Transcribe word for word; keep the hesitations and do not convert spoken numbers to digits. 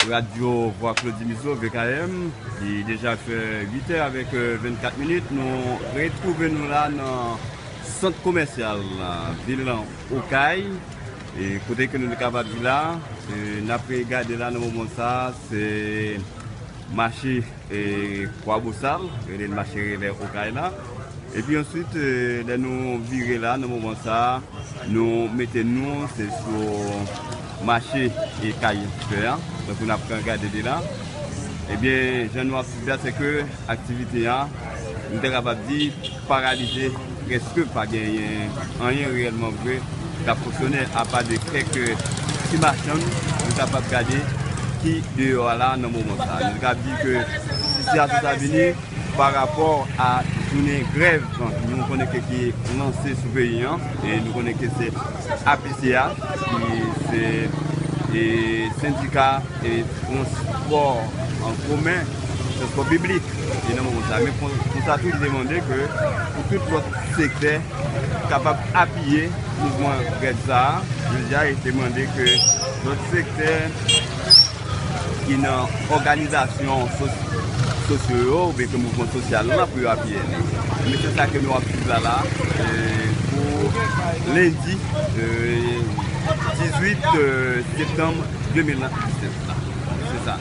Radyo Vwa Klodi Mizo, V K M. Li deja fè uit è avèk, euh, vennkat minit. Nou retwouve nou la nan sant komèsyal, euh, vil Okay. E kote ke nou kapab di la, e n ap gade la nan moman sa, se mache, e, Kwabosal, yo rele l mache Relè Okay la. Epi answit, e, lè nou vire la nan moman sa, nou mete nou, se sou mache e kay fè an, tankou n ap gade de la. Ebyen, jan nou ap swiv la, se ke aktivite a, nou te kapab di, paralize, prèske pa genyen anyen reyèlman vre k ap fonksyone, apa de kèk ti machann nou kapab gade ki deyò a la nan moman sa. Nou kapab di ke sitiyasyon sa vini pa rapò a jounen grèv nou konnen ke ki lanse sou peyi an, e nou konnen ke se A P C A, ki se, e, sendika e transpò an komen, transpò piblik, e nan moman sa. Men kon, konsa tou, li te mande ke pou tout lòt sektè kapab apiye mouvman grèv sa a. Jodi a, li te mande ke lòt sektè ki nan òganizasyon sos-, sosyo yo, oubyen ke mouvman sosyal la, pou yo apiye li. Men se sa ke nou ap swiv la, la, e, pou lendi, e, dizuit, e, septanm de mil disèt la. Se sa.